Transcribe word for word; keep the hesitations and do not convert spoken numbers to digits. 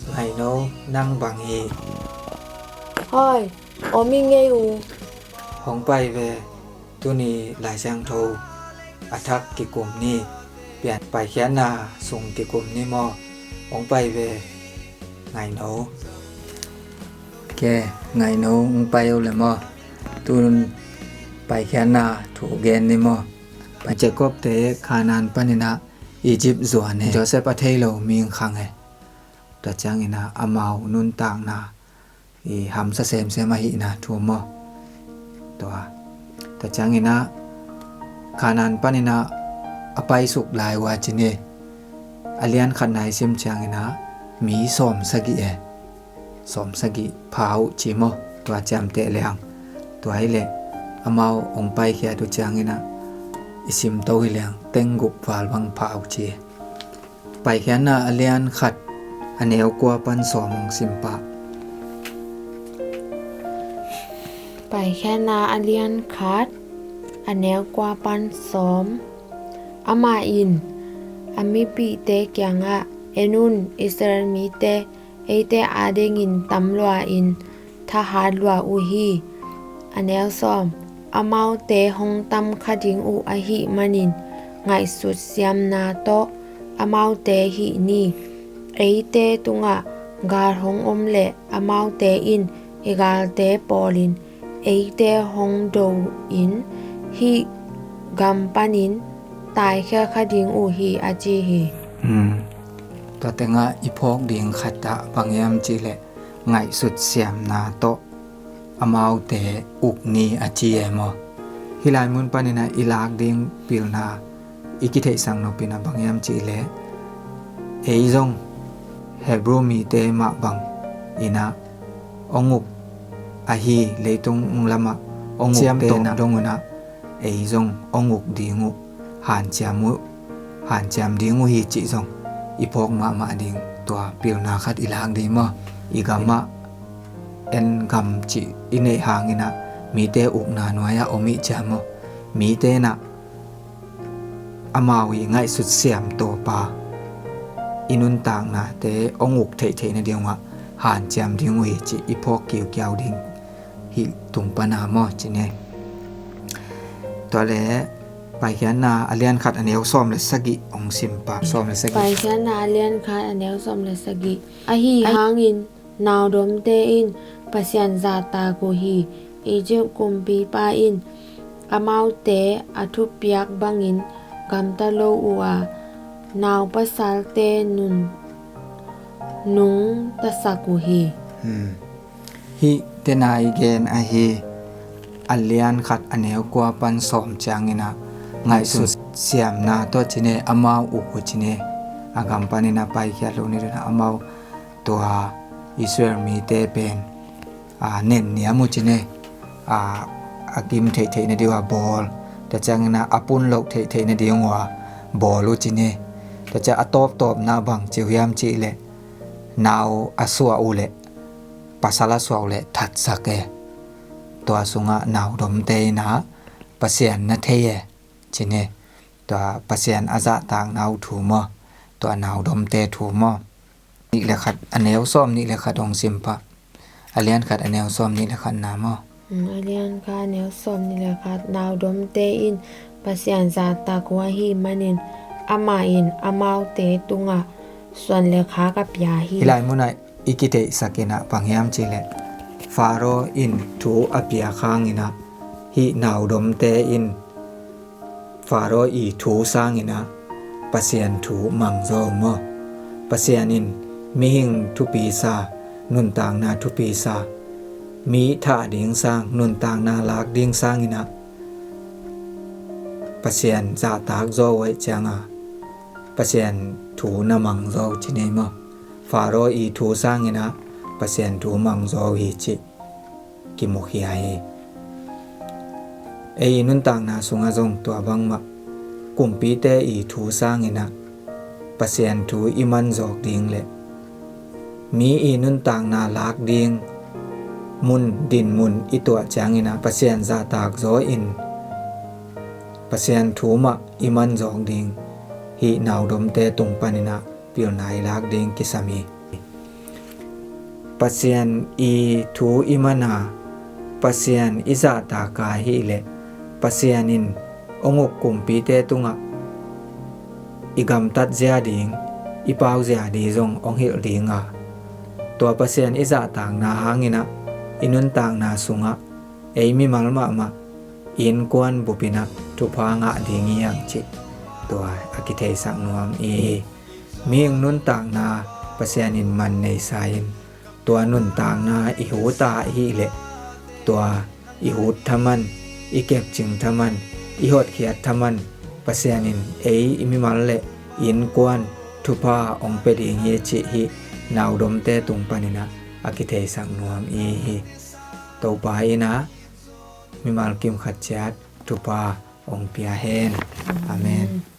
Ngaihno, nang bang hi? Hoi, om i ngei uh. Hong pai ve, tuni Lai Siangtho a thak kikum ni, pian Paikhiatna sung kikum ni maw? Hong pai ve, Ngaihno. Ke, Ngaihno, hong pai uh le maw? Tun Paikhiatna thu gen ni maw? Jacob te Kanaan panin ah Egypt zuan e. Joseph a thei lo mi khang e. Tua ciangin ah amau nuntakna i hamsa semsem ahihna thu maw? Tua, tua ciangin ah Kanaan panin ah a paisuk lai uh a ci ni. A lian khatna i sim ciangin ah mi sawm sagih e. Sawm sagih pha uh ci maw? Tua ciamteh leng. Tua hi leh amau hong paikhiat uh ciangin ah i sim to hi leng teng guk val bang pha uh ci. Paikhiatna a lian khat a neu kua pan sawm hong sim pah. Paikhiatna a lian khat a neu kua pan sawm. Amah in a mipihte kiangah, en un, Israel mite eite adingin tam lua-in thahat lua uh hi. A neu sawm. Amaute hong tam kha ding uh ahih manin ngaihsut siamna tawh amaute hih ni. Eite tungah gal hong om leh amaute in i galte pawlin eite hong do-in hih gam panin taikhia kha ding uh hi, a ci hi. Hmm. Tua tengah i phawk ding khat ah bang hiam cih leh ngaihsut siamna tawh amaute uk ni a ci e maw? Hih lai mun panin ah i lak ding pilna i kitheihsak nopna bang hiam cih leh ei zong Hebrew mite mah bangin ah hong uk ahi, leitung lamah hong ukte na dong un ah ei zong hong uk ding uh, hanciam uh, hanciam ding uh hi cih zong i phawk mahmah ding. Tua pilna khat i lak ding maw? I gamah en gam cih i neih hangin ah mite ukna nuai-ah om ih ciam maw? Mite na amau i ngaihsut siam tawpa i nuntaknate hong uk theihtheih nading ungah hanciam ding uh hi cih i phawk kiukiau ding hih tung pana maw ci ni. Tua le Paikhiatna a lian khat a neu sawm le sagih hong sim pah. Sawm le sagih. Paikhiatna a lian khat a neu sawm le sagih. Ahi hangin naudomte in Pasian zahtak uh hi. Egypt kumpipa in amaute a thupiak bangin gamta lo uh a, naupasalte nun nungtasak uh hi. Hmm. Hih tena i gen ahi a lian khat a neu kua pan sawm ciangin ah ngaihsut siamna tawh ci ni, amau uk uh ci ni. A gam panin a paikhiat lo ni dun ah amau tua Israel mite pen a nenniam uh ci ni. A, a gim theihtheih nading uh a bawl, tua ciangin ah a pun loh theihtheih nading uh a bawl uh ci ni. Tua ciang a tawptawpna bang ci uh hiam cih leh nau a suah uh leh, pasal a suah uh leh thatsak e. Tua sungah naudomte in ah Pasian na thei e ci ni. Tua Pasian a zahtakna uh thu maw? Tua naudomte thu maw? Nih le khat a neu sawm nih le khat hong sim pah. A lian khat a neu sawm nih le khat na maw? Mm, a lian khat a neu sawm nih le khat. Naudomte in Pasian zahtak uh ahih manin amah in amaute tungah suan le khak a pia hi. Hih lai munah i kitheihsak in ah bang hiam cih leh Faro in thu a piak hangin ah hih naudomte in Faro i thu sangin ah Pasian thu mang zaw uh maw? Pasian in mihing thupi sa, nuntakna thupi sa, mi thah ding sang, nuntakna lak ding sangin ah Pasian zahtak zaw uh ahih ciangin Pasian thu na mang zaw uh ci ni maw? Faro i thu sangin ah Pasian thu mang zaw uh hi cih kimukhia hi. Ei i nuntakna sungah zong tua bangmah kumpite i thu sangin ah Pasian thu i man zawk ding le mi i nuntakna lak ding mun dinmun i tuah ciangin ah Pasian zahtak zaw in Pasian thu mah i man zawk ding hih naudomte tung panin ah pilna i lak ding kisam hi. Pasian i thu i man a, Pasian i zahtak a hih leh Pasian in hong uk kumpite tungah i gamtat zia ding, i pau zia ding zong hong hilh ding a, tua Pasian i zahtakna hangin ah i nuntakna sungah ei mimal mahmah i innkuan bupin ah thupha ngah ding hi hang cih tua a kitheisak nuam i hi. Mihing nuntakna Pasian in man nei sa in, tua nuntakna i hut a hih leh tua i hut thaman, i kepcing thaman, i hotkhiat thaman Pasian in ei i mimal le i innkuan thupha hong pia ding hi cih hih naudomte tung panin ah a kitheisak nuam i hi. Topa in ah mimal kimkhat ciat thupha hong pia hen. Amen.